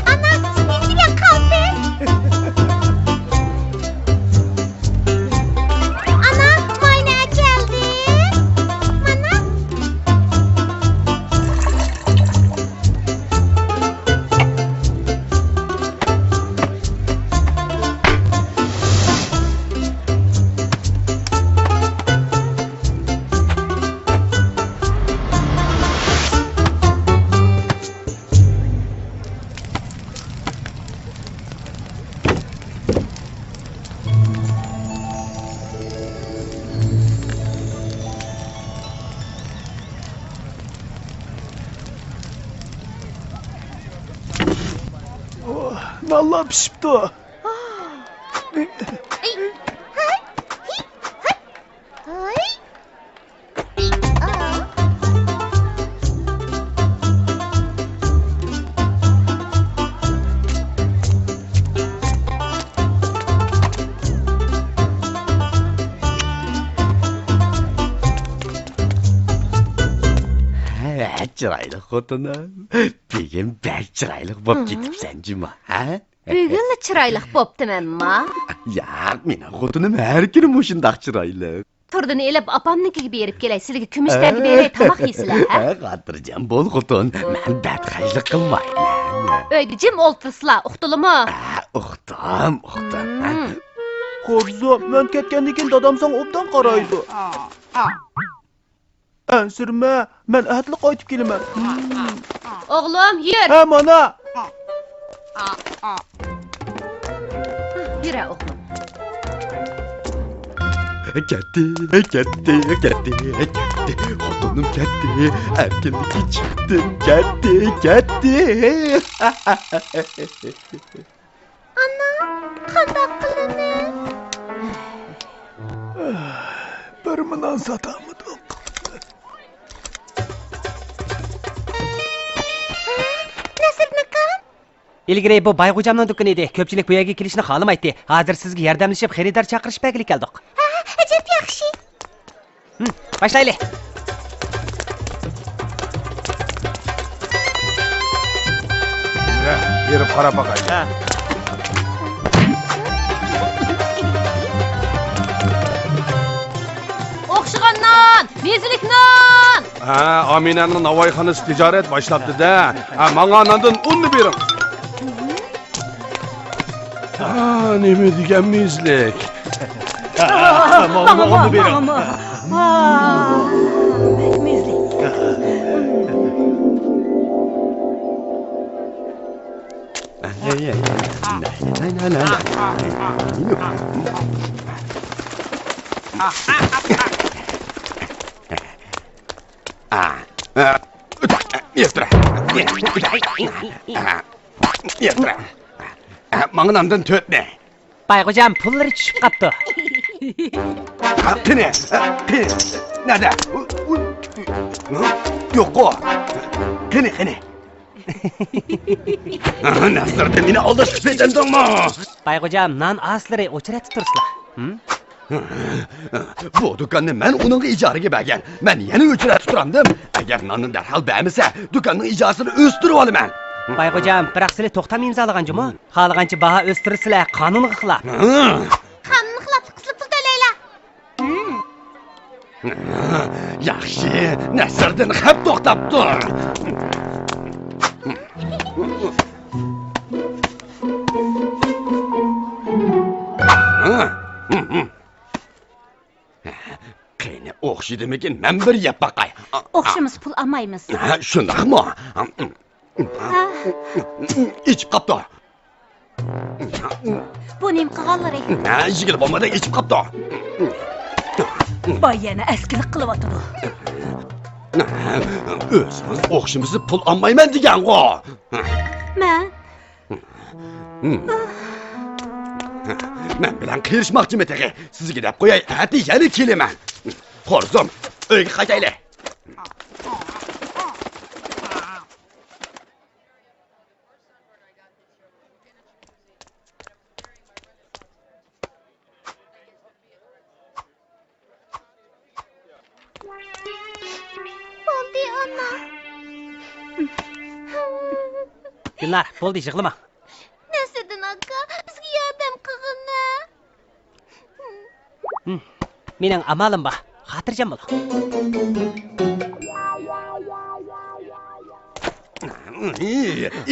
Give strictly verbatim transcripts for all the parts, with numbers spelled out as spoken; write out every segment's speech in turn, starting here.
ئانا، سېنىڭكىگە قالدى. ئانا، ماينى ئەكەلدى. مانا. نانلار پىشىپتۇ. ھاي، ھاي، ھاي، ھاي. ھە، چىرايلىق خوتۇنۇم. بۈگۈن بەك چىرايلىق بوپ كېتىپسەن جۇمۇ، ھە؟ بۈگۈنلا چىرايلىق بوپتىمەنما؟ ياق، مېنىڭ خوتۇنۇم ھەر كۈنى مۇشۇنداق چىرايلىق. تۇردىنى ئېلىپ، ئاپامنىڭكىگە بېرىپ كېلەي، سىلىگە كۈمۈش تەڭگە بېرەي، تاماق يېسىلە، ھە؟ ھە، خاتىرجەم بول، خوتۇن، مەن بەتخەجلىك قىلمايمەن. ئۆيدە جىم ئولتۇرسىلا، ئۇقتىلىمۇ؟ ھە، ئۇقتۇم، ئۇقتۇم. مم. خورزۇم، مەن كەتكەندىن كېيىن دادام ساڭا ئوبدان قارايدۇ. ئەنسىرىمە، مەن ئەتىلا قايتىپ كېلىمەن. ئوغلۇم، يۈر! ھە، مانا! يۈرە، ئوغلۇم. كەتتى، كەتتى، كەتتى، كەتتى. خوتۇنۇم كەتتى. ئەركىنلىككە چىقتىم. كەتتى، كەتتى. ئانا، قانداق قىلىمىز؟ بىرمۇ نان ساتالمىدۇق. نەسىردىن ئاكام؟ ئىلگىرى بۇ بايغوجامنىڭ دۇكىنى ئىدى. كۆپچىلىك بۇ يەرگە كېلىشنى خالىمايتتى. ھازىر سىزگە ياردەملىشىپ خېرىدار چاقىرىشىپ بەرگىلى كەلدۇق. ھە، ئەجەب ياخشى. ھىم، باشلايلى. يۈرە، بېرىپ قاراپ باقايلى. ھە. ئوخشىغان نان، مېزىلىك نان. ھە، ئامىنەنىڭ ناۋايخانىسى تىجارەت باشلاپتۇ-دە. ھە، ماڭا ناندىن ئوننى بېرىڭ. ھا، نېمە دېگەن مېزىلىك. ماڭا، ماڭا، ماڭا بېرىڭ. ماڭا. مېزىلىك. ماڭا ناندىن تۆتنى. بايغوجام، پۇللىرى چۈشۈپ قاپتۇ. قېنى، قېنى، نەدە؟ يوققۇ. قېنى، قېنى. نەسىردىن، مېنى ئالداشقا پېتىندىڭمۇ؟ بايغوجام، نان ئاسلىرى ئوچرەتتە تۇرسىلا. ھىم؟ بۇ دۇكاننى مەن ئۇنىڭغا ئىجارىگە بەرگەن. مەن يەنە ئۆچرەتتە تۇرامدىم. ئەگەر ناننى دەرھال بەرمىسە، دۇكاننىڭ ئىجارىسىنى ئۆستۈرۈۋالىمەن. بايغوجام، بىراق سىلى توختام ئىمزالىغان جۇمۇ. خالىغانچە باھا ئۆستۈرىسىلە، قانۇنغا خىلاپ. قانۇنغا خىلاپلىق قىلسىلا پۇل تۆلەيلا. ياخشى، نەسىردىن خەپ توختاپتۇ. قېنى، ئوخشىدىمىكىن؟ مەن بىر يەپ باقاي. ئوخشىمىسا پۇل ئالمايمىز. ھە، شۇنداقمۇ؟ ھە. ئىچىپ قاپتۇ. بۇ نېمە قىلغانلىرى؟ ھە، يېگىلى بولمىدى، ئىچىپ قاپتۇ. باي يەنە ئەسكىلىك قىلىۋاتىدۇ. ئۆزىڭىز ئوخشىمىسا پۇل ئالمايمەن دېگەنغۇ. مەن مەن بىلەن قېرىشماقچىمۇ تېخى؟ سىزگە دەپ قوياي، ئەتە يەنە كېلىمەن. خورزۇم، ئۆيگە قايتايلى. گۈلنار، بولدى، يىغلىما. نەسىردىن ئاكا، بىزگە ياردەم قىلغىنا. مېنىڭ ئامالىم بار. خاتىرجەم بول.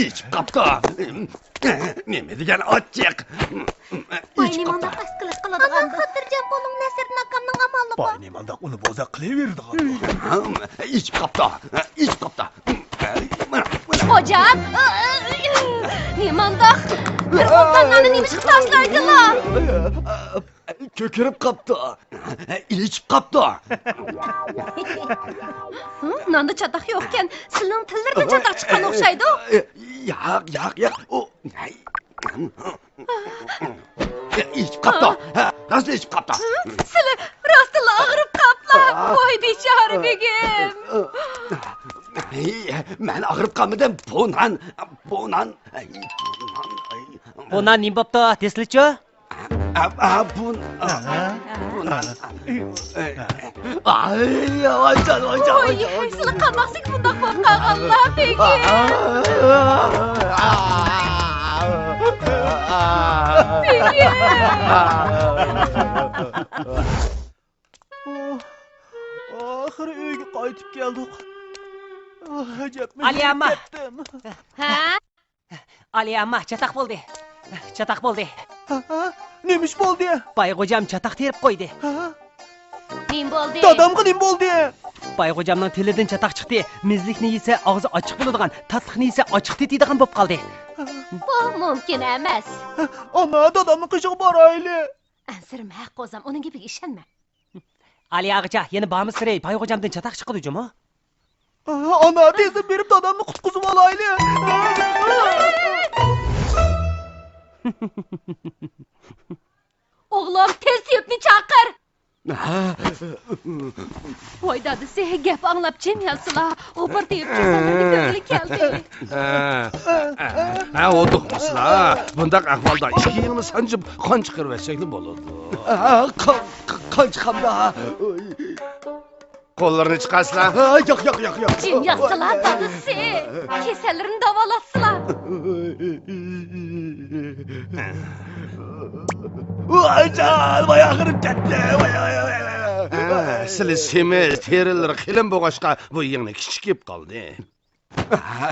ئىچىپ قاپتۇ. نېمە دېگەن ئاچچىق. ۋاي، ئىچىپ قاپتۇ. نېمانداق ئەسكىلىك قىلىدىغاندۇ؟ ئامان، خاتىرجەم بولۇڭ، نەسىردىن ئاكامنىڭ ئامالى بار. ۋاي، نېمانداق ئۇنى بولسا قىلىۋېرىدىغاندۇ؟ ئىچىپ قاپتۇ. ئىچىپ قاپتۇ. خوجام! نېمانداق؟ بىر ئوبدانلارنى نېمىشقا تاشلايدىلا؟ كۆكىرىپ قاپتۇ. ئىچىپ قاپتۇ. ھە، ناندا چاتاق يوقكەن، سىلىنىڭ تىللىرىدىن چاتاق چىققان ئوخشايدۇ. ياق، ياق، ياق. ئۇ ئىچىپ قاپتۇ. ھە، راستلا ئىچىپ قاپتۇ. سىلى راستلا ئاغرىپ قاپلا. ۋاي، بىچارە بېگىم. مەن ئاغرىپ قالمىدىم. بۇ نان، بۇ نان. بۇ نان نېمە بوپتۇ، دېسىلىچۇ؟ ئا، ئا، بۇ، ئا، بۇ نان. ئاي، ۋايجان، ۋايجان، ۋاي، ۋايجان، ۋاي. سىلى قانداقسىز بۇنداق بولۇپ قالغانلا، بېگىم؟ بېگىم. ئاخىرى ئۆيگە قايتىپ كەلدۇق. ئەجەبمۇ ئالىيە ئامما. ھە؟ ئالىيە ئامما، چاتاق بولدى. چاتاق بولدى. ھە؟ نېمە ئىش بولدى؟ باي غوجام چاتاق تېرىپ قويدى. ھە؟ نېمە بولدى؟ دادامغا نېمە بولدى؟ باي غوجامنىڭ تىلىدىن چاتاق چىقتى. مېزىلىكنى يېسە ئاغزى ئاچچىق بولىدىغان، تاتلىقنى يېسە ئاچچىق تېتىدىغان بولۇپ قالدى. بۇ مۇمكىن ئەمەس. ئانا، دادامنىڭ قېشىغا بارايلى. ئەنسىرىمە، ھەق غوجام، ئۇنىڭ گېپىگە ئىشەنمە. ئالىيە ئاغىچا، يەنە بارمىسىلى، باي غوجامدىن چاتاق چىقىدۇ جۇمۇ. ئانا، تېزدىن بېرىپ دادامنى قۇتقۇزۇپ ئالايلى. ئوغلۇم، تېز تېۋىپنى چاقىر. ۋاي دادىسى، گەپ ئاڭلاپ جىم ياتسىلا، ئوپۇر تېۋىپ كېسەللىرىنى كۆرگىلى كەلدى. ھە، ھە، ھە، ئولتۇرمىسىلا. بۇنداق ئەھۋالدا ئىككى يىڭنە سانجىپ قان چىقىرىۋەتسەكلا بولىدۇ. ھە، قان، قان چىقامدا. قوللىرىنى چىقارسىلا. ھە، ياق، ياق، ياق، ياق. جىم ياتسىلا، دادىسى. كېسەللىرىنى داۋالاتسىلا. ۋايجان، ۋاي ئاغرىپ كەتتى. ۋاي، ۋاي، ۋاي، ۋاي. ھە، سىلى سېمىز، تېرىلىرى قېلىن بولغاچقا، بۇ يىڭنە كىچىكىپ قالدى.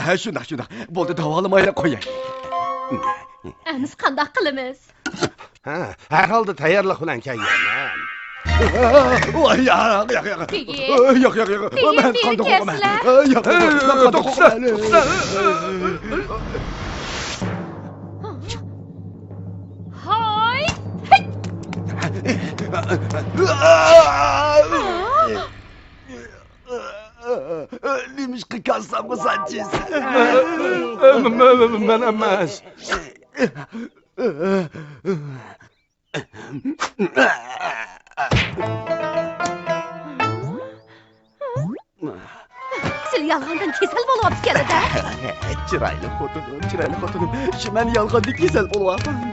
ھە، شۇنداق، شۇنداق. بولدى، داۋالىمايلا قوياي. ئەمىسە قانداق قىلىمىز؟ ھە، ھەر ھالدا تەييارلىق بىلەن كەلگەنمەن. ۋاي، ياق، ياق، ياق. تېگى. ياق، ياق، ياق. تېگى، مەن تېگى قانداق قويغۇم؟ كەسلە. ياق، ياق، ياق. مەن قانداق قويغۇم؟ ھاي! نېمىشقا كاسامغا سانجىسەن؟ مەن، مەن، مەن ئەمەس. سىلى يالغاندىن كېسەل بولۇۋاپتىكەن-دە. چىرايلىق خوتۇنۇم، چىرايلىق خوتۇنۇم. شۇ مەن يالغاندىن كېسەل بولۇۋاپتىمەن.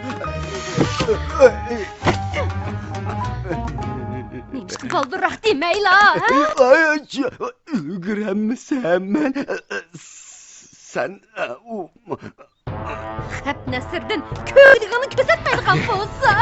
نېمىشقا بالدۇرراق دېمەيلا، ھە؟ ئاي، ئاي، ئۈلگۈرەلمىسەم مەن. سەن، ئۇ، خەپ نەسىردىن كۆرىدىغىنىنى كۆرسەتمەيدىغان بولسا.